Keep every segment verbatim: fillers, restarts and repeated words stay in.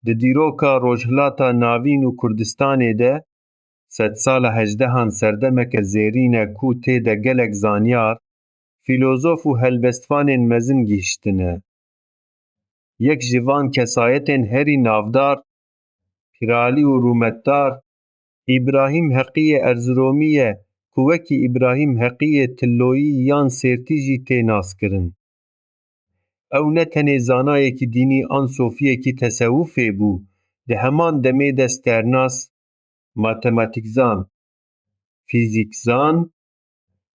Di dîroka Rojhilata Navîn û Kurdistanê de, sedsala hejdehan serdemeke zêrîn e ku tê de gelek zanyar, fîlozof û helbestvanên mezin gihîştine. Yek ji van kesayetên herî navdar, pîralî û rûmetdar, Îbrahîm Heqî yê Erziromî ye ku wekî Îbrahîm Heqî yê Tilloyî yan Sêrtî jî tê naskirin. Ew ne tenê zanayekî dînî an sofiyekî tesewufê bû, di heman demê de sternas, matematîkzan, fîzîkzan,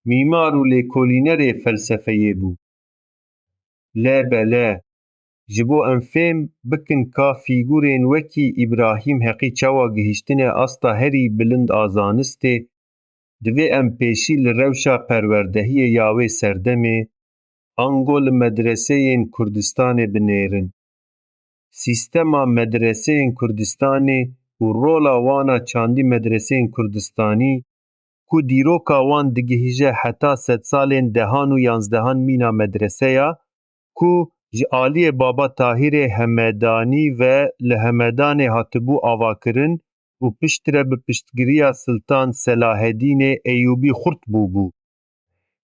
mîmar û lêkolînerê felsefeyê bû. Lebele, ji bo em fêm bikin ka fîgurên wekî Îbrahîm Heqî çawa gihîştine asta herî bilind a zanistê, divê em pêşî li rewşa perwerdehiyê ya wê serdemê, ango li medreseyên Kurdistanê binêrin. Sîstema medreseyên Kurdistanê û rola wan a çandî medreseyên Kurdistanî ku dîroka wan digihîje heta sedsalên dehan û yanzdehan mîna medreseya ku ji aliyê Baba Tahîrê Hemedanî ve li Hemedanê hatibû avakirin û piştre bi piştgiriya Siltan Selahedînê Eyûbî xurt bûbû.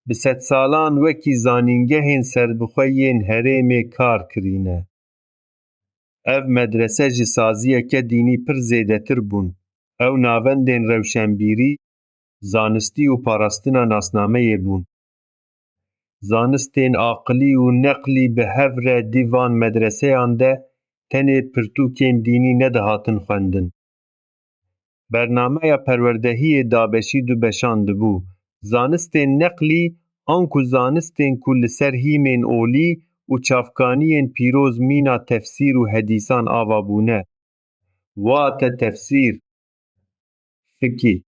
Bi sedsalan wekî zanîngehên serbixwe yên herêmê kar kirîne. Ev medrese ji saziyeke dînî pir zêdetir bûn. Ew navendên rewşenbîrî, zanistî û parastina nasnameyê bûn. Zanistên aqilî û neqlî bi hev re di van medreseyan de tenê pirtûkên dînî nedihatin xwendin. Bernameya perwerdehiyê dabeşî du beşan dibû, zanistên neqlî anku zanistên ku li ser hîmên olî û çavkaniyên pîroz mîna tefsîr û hedîsan ava bûne. Wate tefsîr, fikî,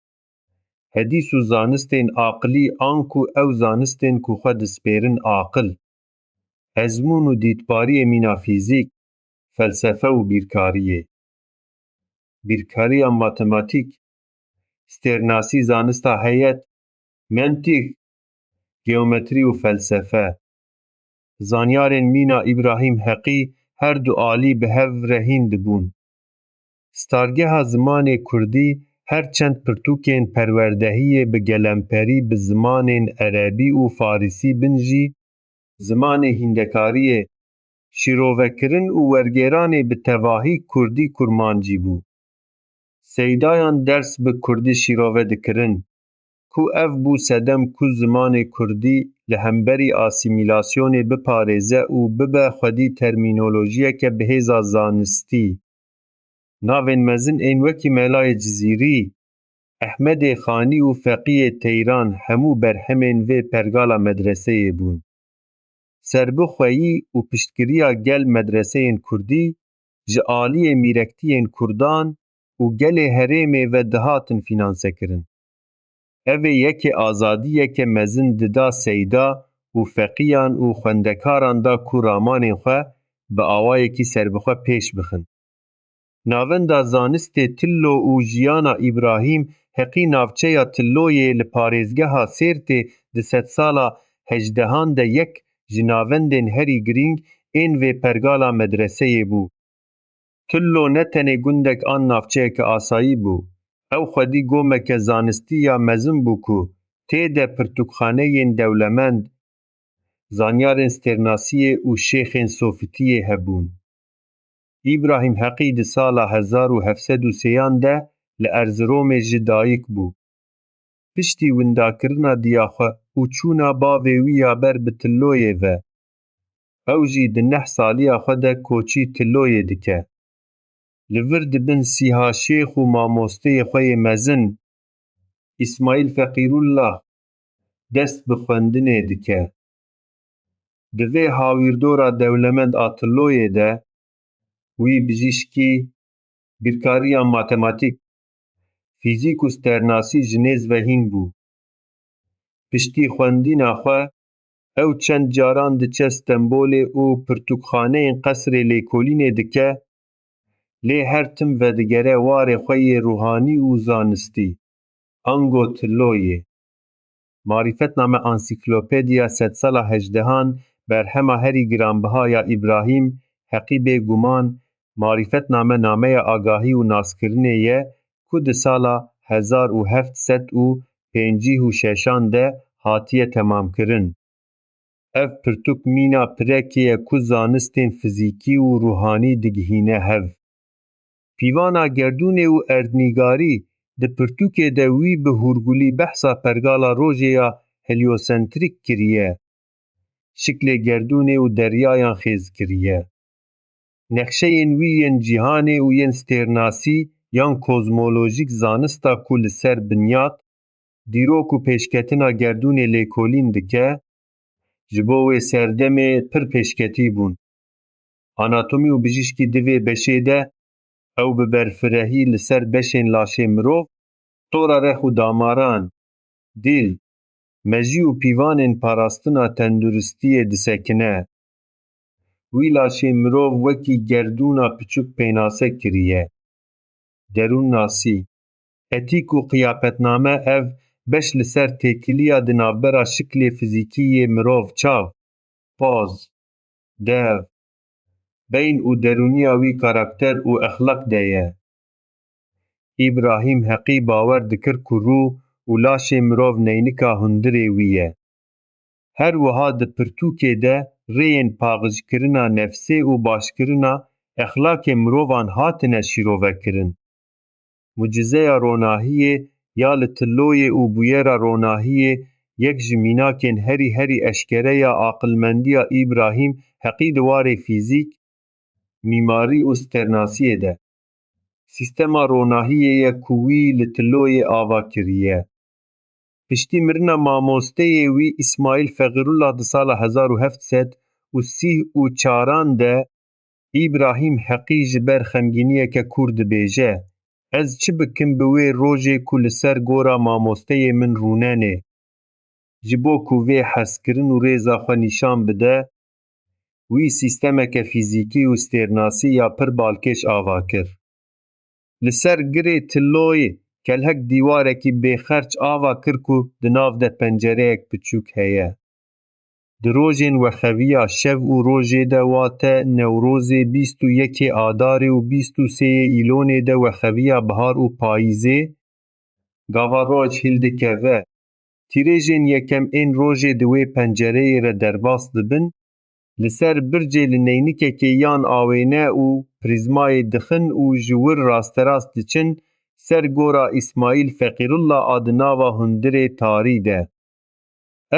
hedîs û zanistên aqilî anku ew zanistên ku xwe dispêrin aqil, ezmûn û dîtbariyê mîna fîzîk, felsefe û bîrkariyê. Bîrkariya matematîk, stêrnasî, zanista heyet, mentîq, geometrî û felsefe. Zanyarên mîna Îbrahîm Heqî her du alî bi hev re hîn dibûn. Stargeha zimanê kurdî her çend pirtûkên perwerdehiyê bi gelemperî bi zimanên erebî û farisî bin jî, zimanê hîndekariyê, şîrovekirin û wergêranê bi tevahî kurdî kurmancî bû. Seydayan ders bi kurdî şîrove dikirin, ku ev bû sedem ku zimanê kurdî li hemberî asîmîlasyonê biparêze û bibe xwedî termînolojiyeke bi hêza zanistî. Navên mezin ên wekî Melayê Cizîrî, Ehmedê Xanî û Feqiyê Teyran hemû berhemên vê pergala medreseyê bûn. Serbixweyî û piştgiriya gel medreseyên kurdî ji aliyê mîrektiyên kurdan û gelê herêmê ve dihatin fînansekirin. Ev ê yekê azadiyeke mezin dida seyda û feqiyan û xwendekaran da ku ramanên xwe bi awayekî serbixwe pêş bixin. Navenda zanistê Tillo û jiyana Îbrahîm Heqî navçeya Tilloyê li parêzgeha Sêrtê di sedsala hejdehan de yek ji navendên herî girîng ên vê pergala medreseyê bû. Tillo ne tenê gundek an navçeyeke asayî bû, ew xwedî gomeke zanistî ya mezin bû ku tê de pirtûkxaneyên dewlemend, zanyarên stêrnasiyê û şêxên sofitiyê hebûn. Îbrahîm Heqî di sala hezar û heft sed û sêyan de li Erziromê ji dayik bû. Piştî windakirina diya xwe û çûna bavê wî ya ber bi Tilloyê ve, ew jî di neh saliya xwe de koçî Tilloyê dike. Li vir di bin sîha şêx û mamosteyê xwe yê mezin, Îsmaîl Feqîrullah, dest bi xwendinê dike. Di vê hawîrdora dewlemend a Tilloyê de, wî bijîşkî, bîrkariya matematîk, fîzîk û sternasî ji nêz ve hîn bû. Piştî xwendîna xwe, ew çend caran diçe Stenbolê û pirtûkxaneyên qesrê lêkolînê dike, lê her tim vedigere warê xwe yê ruhanî û zanistî, ango Tilloyê. Marîfetname Ansîklopediya Sedsala Hejdehan berhema herî giranbiha ya Îbrahîm Heqî bêguman Marîfetname nameya agahî û naskirinê ye ku di sala hezar û heft sed û pêncî û şeşan de hatiye temamkirin. Ev pirtûk mîna pirekê ye ku zanistên fizîkî û ruhanî digihîne hev. Pîvana gerdûnê û erdnîgarî di pirtûkê de wî bi hûrgulî behsa pergala rojê ya heliosentrîk kiriye. Şiklê gerdûnê û deryayan xêz kiriye. Nexşeyên wî yên cîhanê û yên stêrnasî yan kozmolojîk zanista ku li ser binyat, dîrok û pêşketina gerdûnê lêkolîn dike, ji bo wê serdemê pir pêşketî bûn. Anatomî û bijîşkî di vê beşê de ew bi berfirehî li ser beşên laşê mirov, tora rex û damaran, dîl, mejî û pîvanên parastina tenduristiyê disekine. Wî laşê mirov wekî gerdûna piçûk pênase kiriye. Derûnnasî, etîk û qiyafetname ev beş li ser têkiliya di navbera şiklê fizîkî yê mirov, çav, poz, dev, beyn û derûniya wî karakter û exlaq de ye. Îbrahîm Heqî bawer dikir ku rû û laşê mirov neynika hundirê wî ye. Her wiha di pirtûkê de rêyên paxijkirina nefsê û başkirina exlaqê mirovan hatine şîrovekirin. Mucizeya ronahiyê ya li tiloyê û bûyera ronahiyê yek ji mînakên herî herî eşkere ya aqilmendiya Îbrahîm Heqî di warê fîzîk, mîmarî û sternasiyê de. Sîstema ronahiyê ye ku wî li tiloyê ava kiriye. Piştî mirina mamosteyê wî Îsmaîl Feqîrullah di sala hezar û heft sed û sî û çaran de Îbrahîm Heqî ji ber xemgîniyeke kûr dibêje, Ez çi bikim bi wê rojê ku li ser gora mamosteyê min rûnenê? Ji bo ku vê hezkirin û rêza xwe nîşan bide, wî sîstemeke fîzîkî û stêrnasî ya pir balkêş ava kir. Li ser girê tiloyê kelhek dîwarekî bêxerç ava kir ku di nav de pencereyek piçûk heye. Di rojên wexeviya şev û rojê de, wate Newrozê bîst û yekê Adarê û bîst û sêyê Îlonê de wexeviya bihar û payîzê, gava roj hildikeve. Tîrêjên yekem ên rojê di wê pencereyê re derbas dibin, li ser bircê li neynikekê yan awêne û prîzmayê dixin û ji wir rasterast diçin ser gora Îsmaîl Feqîrullah a di nava hundirê tarî de.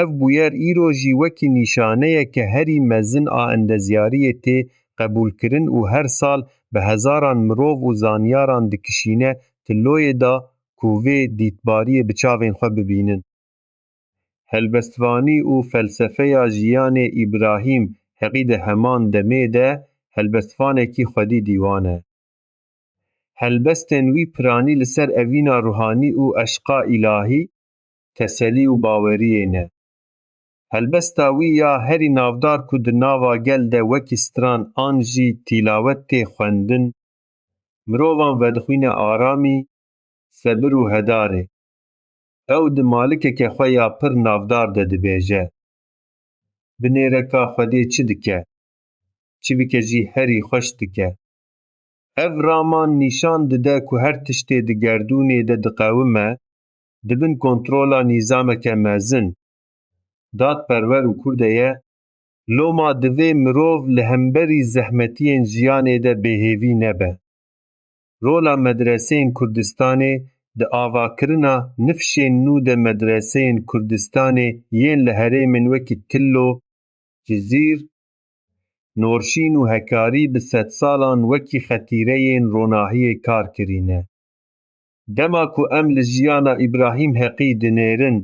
Ev bûyer îro jî wekî nîşaneyeke herî mezin a endezyariyê tê qebûlkirin û her sal bi hezaran mirov û zanyaran dikişîne tiloyê da ku vê dîtbariyê bi çavên xwe bibînin. Helbestvanî û felsefeya jiyanê Îbrahîm Heqî di heman demê de helbestvanekî xwedî dîwan e. Helbestên wî piranî li ser evîna ruhanî û eşqa îlahî, teselî û baweriyê ne. Helbesta wî ya herî navdar ku di nava gel de wekî stran an jî tîlawet tê xwendin, mirovan vedixwîne aramî, sebir û hedarê. Ew di malikeke xwe ya pir navdar de dibêje, Binêreka Xwedê çi dike? Çivike jî herî xweş dike. Ev raman nîşan dide ku her tiştê di gerdûnê de diqewime, di bin kontrola nîzameke mezin, dadperwer û kûr de ye, loma divê mirov li hemberî zehmetiyên jiyanê de bêhêvî nebe. Rola medreseyên Kurdistanê di avakirina nifşên nû de medreseyên Kurdistanê yên li herêmên wekî Tillo, Cizîr, Norşîn û Hekarî bi sedsalan wekî xetîreyên ronahiyê kar kirîne. Dema ku em li jiyana Îbrahîm Heqî dinêrin,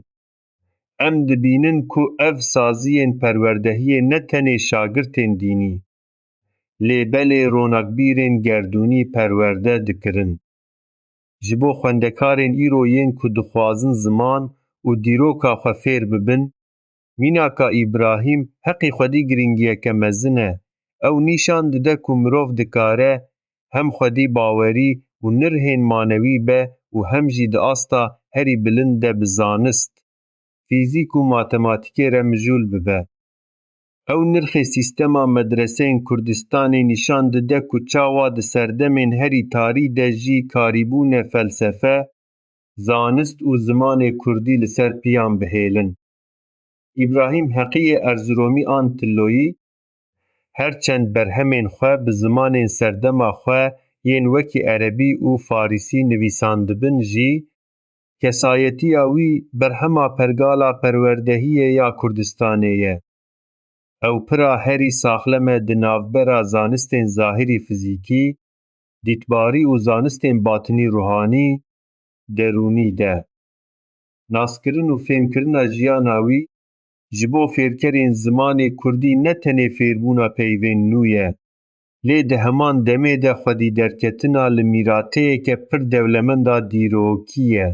em dibînin ku ev saziyên perwerdehiyê ne tenê şagirtên dînî, lê belê ronakbîrên gerdûnî perwerde dikirin. Ji bo xwendekarên îro yên ku dixwazin ziman û dîroka xwe fêr bibin, mînaka Îbrahîm Heqî xwedî girîngiyeke mezin e. Ew nîşan dide ku mirov dikare hem xwedî bawerî û nirhên manewî be û hem jî di asta herî bilind de bi zanist, fîzîk û matematîkê re mijûl bibe. Ew nirxê sîstema medreseyên Kurdistanê nîşan dide ku çawa di serdemên herî tarî de jî karîbûne felsefe, zanist û zimanê kurdî li ser piyan bihêlin. Îbrahîm Heqiyê Erziromî an Tilloyî, her çend berhemên xwe bi zimanên serdema xwe yên wekî erebî û farîsî nivîsandibin jî, kesayetiya wî berhema pergala perwerdehiyê ya Kurdistanê ye. Ew pira herî saxlem e di navbera zanistên zahirî fizîkî, dîtbarî û zanistên batinî ruhanî, derûnî de. Naskirin û fêmkirina jiyana wî ji bo fêrkerên zimanê kurdî ne tenê fêrbûna peyvên nû ye, lê di heman demê de xwedî derketina li mîrateyeke pir dewlemenda dîrokî ye.